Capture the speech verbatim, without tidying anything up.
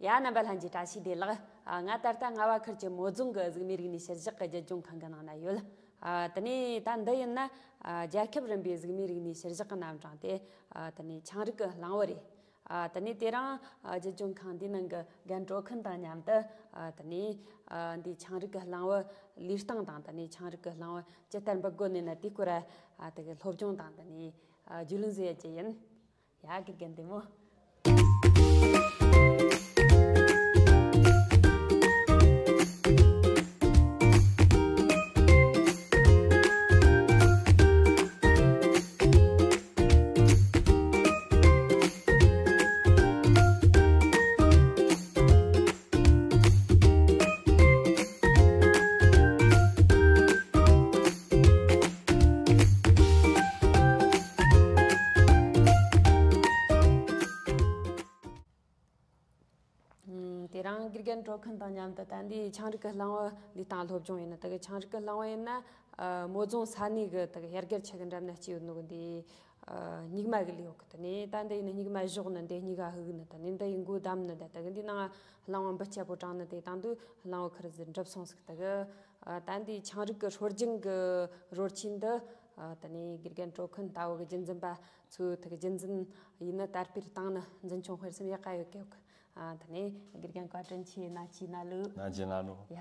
ཡ། རྣམ་པ་ལྷན་རྒྱས་བཀྲ་ཤིས་བདེ་ལེགས། ཨ། ང་ད་ལྟ་རྔ་བ་ཁུལ་གྱི་མོ་རྫོང་གི་གཟུགས་མེད་རིག་གནས་གཞིར་བཞག་གི་རྒྱུད་སྦྱོང་ཁང་གི་ནང་ན་ཡོད། ཨ། དེ་ནས་ད་འདི་ཡིན་ན། ཨ། རྒྱལ་ཁབ་རིམ་པའི་གཟུགས་མེད་རིག་གནས་གཞིར་བཞག་གི་རྣམ་གྲངས་དེ། ཨ། དེ་ནས་ཆང་རིགས་ཀྱི་གླང་བུ་རེད། ཨ། དེ་ནས་དེ་རིང་། ཨ། རྒྱུད་སྦྱོང་ཁང་འདིའི་ནང་གི་རྒན་གྲོ་ཁུན་དང་མཉམ་དུ། ཨ། དེ་ནས། ཨ། འདིའི་ཆང་རིགས་ཀྱི་གླང་བུ་ལུས་སྟངས་དང་། དེ་ནས་ཆང་རིགས་ཀྱི་གླང་བུ་ཇི་ལྟར་འབུད་དགོས་ནི་ན། དེའི་སྐོར། ཨ། དེ་གི་སློབ་སྦྱོང་དང་། དེ་ནས། ཨ། རྒྱུས་ལོན་བཟོ་ཡ་ཅིག་ཡིན། ཡ། དགེ་རྒན་བདེ་མོ། ཨུམ། དེ་རིང་དགེ་རྒན་གྲོ་ཁུན་དང་མཉམ་དུ་ད་འདི་ཆང་རིགས་ཀྱི་གླང་བུ་ལུས་སྟངས་སློབ་སྦྱོང་ཡིན་ན། དེ་གི་ཆང་རིགས་ཀྱི་གླང་བུ་ཡིན་ན། ཨ། མོ་རྫོང་ས་གནས་ཀྱི་དེ་གི་ཡར་རྒྱལ་ཆེ་གི་འགྲམ་ན་སྐྱེས་ཡོད་ནོ་གི་འདི། ཨ། སྨྱུག་མ་གི་ལུས་ཡོད་གི། དེ་ནས་ད་འདི་ཡིན་ན་སྨྱུག་མ་གཞོག་ནི། འདི་སྨྱུག་ག་ཧུག་ནི། དེ་ནས་འདི་ཡིན་མགོ་བསྡམས་ནི། ད་དེ་གི་འདི་ནང་གླང་བུ་འབུ་སྐྱ་པོ་དྲངས་ནི། དེ་དང་དུ་གླང་བུ་ཁུར་ཟིག་འགྲུབ་སོང་ཟིག། དེ་གི། ཨ། ད་འདི་ཆང་རིགས་ཀྱི་སྲོལ་རྒྱུན་གྱི་རོལ་ཆས་འདི། ཨ། དེ་ནས་དགེ་རྒན་གྲོ་ཁུན་ལྟ་བུ་གི་རྒྱུན་འཛིན་པ་ཚོས་དེ་གི་རྒྱུན་འཛིན་ཡིན་ན། དར་སྤེལ་བཏང་ནི་འཛིན་སྐྱོང་སྤེལ་གསུམ་ཡག་ག་ཡོད་ཀི་ཡོད་གི། ཨ། དེ་ནས་དགེ་རྒན་བཀའ་དྲིན་ཆེ། ན་ཅི་ན་ལུ། ན་ཅི་ན་ལུ། ཡ།